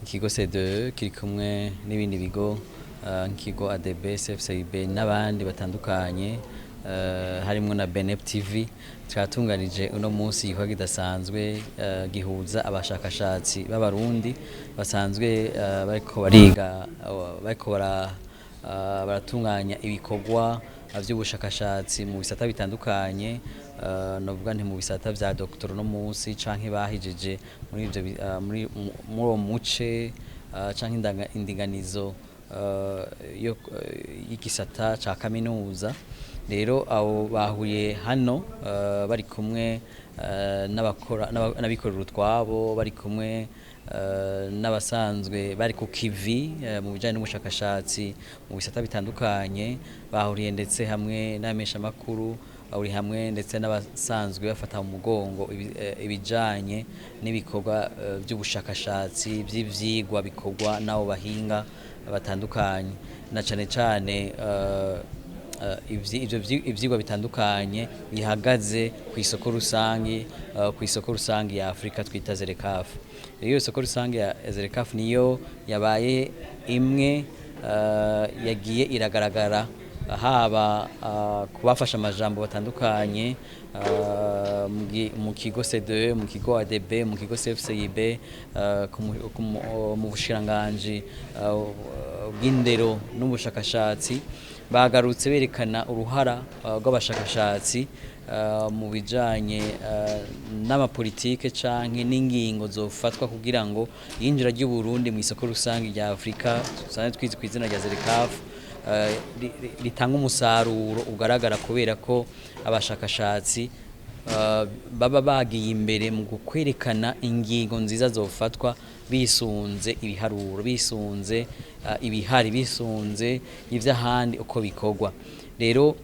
Ikigo C2 kiri kumwe n'ibindi bigo nk'ikigo ADB, CFCIB n'abandi batandukanye, harimwo na Benep TV, twatunganije uno munsi igikorwa kidasanzwe gihuza abashakashatsi b'Abarundi basanzwe bariko bariga, bariko baratunganya ibikorwa vy'ubushakashatsi mu bisata bitandukanye, novuga nti mu bisata vya doctorat no munsi canke bahejeje muri ivyo muri uwo muce canke indinganizo yo y'igisata ca kaminuza. Rero abo bahuriye hano bari kumwe n'abakora n'abikorera utwabo, bari kumwe n'abasanzwe bari ku kivi mu bijanye n'ubushakashatsi mu bisata bitandukanye, bahuriye ndetse hamwe n'abamenyeshamakuru, bahuriye hamwe ndetse n'abasanzwe bafata mu mugongo ibijanye n'ibikorwa vy'ubushakashatsi vy'ivyigwa bikorwa n'abo bahinga batandukanye, na cane cane ivyo ivyigwa bitandukanye bihagaze ku isoko rusangi, ku isoko rusangi ya Afrika twita ZLECAF. Rero iyo soko rusangi ya ZLECAF niyo yabaye imwe yagiye iragaragara haba kubafasha amajambo batandukanye mu kigo C2, mu kigo ADB, mu kigo CFCIB, mu bushikiranganji bw'indero n'ubushakashatsi. Bagarutse berekana uruhara rw'abashakashatsi mu bijanye n'amapolitike canke n'ingingo zofatwa kugira ngo iyinjira ry'u Burundi mu isoko rusangi rya Afrika dusanzwe twizi ku izina rya ZLECAF ritanga umusaruro ugaragara, kubera ko abashakashatsi baba bagiye imbere mu kwerekana ingingo nziza zofatwa bisunze ibiharuro, bisunze ibihari, bisunze ivy'ahandi uko bikorwa. Rero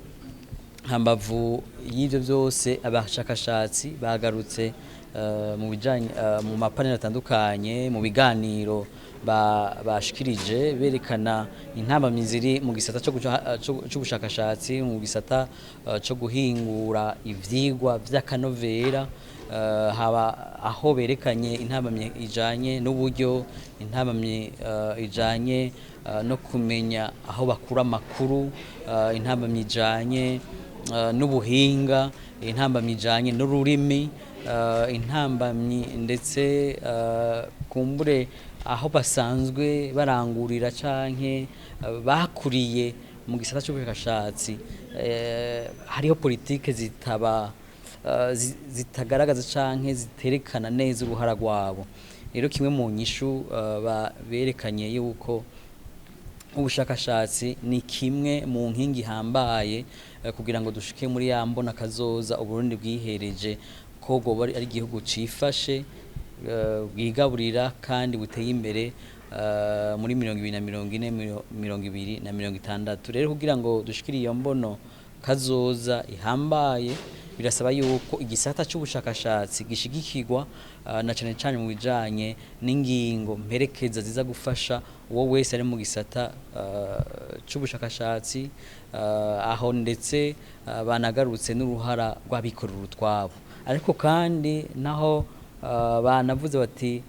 hambavu y'ivyo byose, abashakashatsi bagarutse mu bijanye mu mapaneli atandukanye, mu biganiro bashikirije, berekana intambamyi ziri mu gisata c'ubushakashatsi, mu gisata co guhingura ivyigwa vy'akanovera, haba aho berekanye intambamyi ijanye n'uburyo, intambamyi ijanye no kumenya aho bakura amakuru, intambamyi ijanye n'ubuhinga, intambamyi ijanye n'ururimi, intambamyi ndetse kumbure aho basanzwe barangurira canke bakuriye mu gisata c'ubushakashatsi, hariho politike zitaba zitagaragaza canke ziterekana neza uruhara rwabo. Rero kimwe mu nyishu berekanye yuko ubushakashatsi ni kimwe mu nkingi ihambaye kugira ngo dushike muri ya mbona kazoza Uburundi bwihereje ko bwoba ari igihugu cifashe, bwigaburira kandi buteye imbere muri 2040, 2060. Rero kugira ngo dushikire iyo mbono kazoza ihambaye, birasaba yuko igisata c'ubushakashatsi gishigikirwa, na cane cane mu bijanye n'ingingo mperekeza ziza gufasha uwo wese ari mu gisata c'ubushakashatsi, aho ndetse banagarutse n'uruhara rw'abikorera utwabo. Ariko kandi naho banavuze bati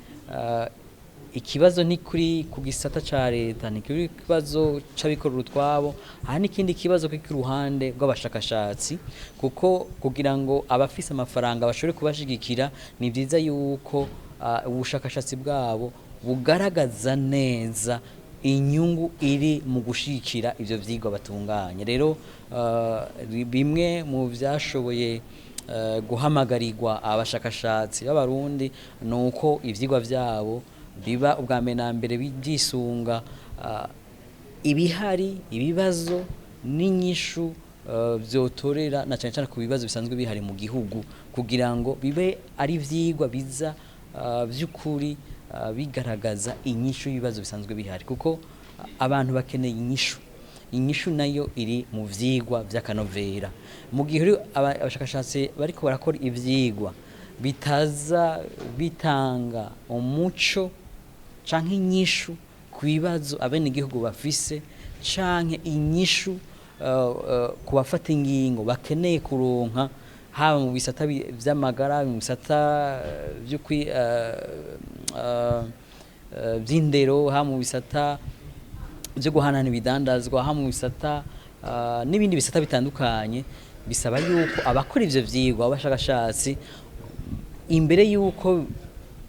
ikibazo ni kuri ku gisata ca leta, ni kuri kibazo c'abikorera utwabo, hari n'ikindi kibazo kiri ku ruhande rw'abashakashatsi, kuko kugira ngo abafise amafaranga bashobore kubashigikira, ni vyiza yuko ubushakashatsi bwabo bugaragaza neza inyungu iri mu gushigikira ivyo vyigwa batunganya. Rero bimwe mu vyashoboye guhamagarirwa abashakashatsi b'Abarundi ni uko ivyigwa vyabo biba ubwa mbere na mbere byisunga ibihari, ibibazo n'inyishu vyotorera, na cane cane ku bibazo bisanzwe bihari mu gihugu, kugira ngo bibe ari ivyigwa biza vy'ukuri bigaragaza inyishu y'ibibazo bisanzwe bihari, kuko abantu bakeneye inyishu. Inyishu nayo iri mu vyigwa vy'akanovera. Mu gihe abashakashatsi bariko barakora ivyigwa bitaza bitanga umuco canke inyishu ku bibazo abenegihugu bafise, canke inyishu ku bafata ingingo bakeneye kuronka, haba mu bisata vy'amagara, mu bisata vy'indero, haba mu bisata byo guhanahana ibidandazwa, haba mu bisata n'ibindi bisata bitandukanye. Bisaba yuko abakora ivyo vyigwa, abashakashatsi, imbere yuko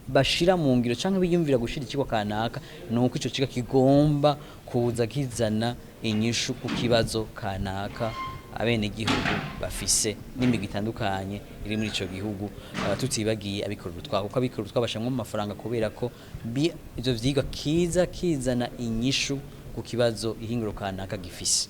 bashira mu ngiro canke biyumvira gushira ikigo kanaka, nuko ico kigo kigomba kuza kizana inyishu ku kibazo kanaka abenegihugu bafise n'imigwi itandukanye iri muri ico gihugu, tutibagiye abikorera utwabo, kuko abikorera utwabo bashiramwo amafaranga kubera ko ivyo vyigwa kiza kizana inyishu ku kibazo ihinguro kanaka gifise.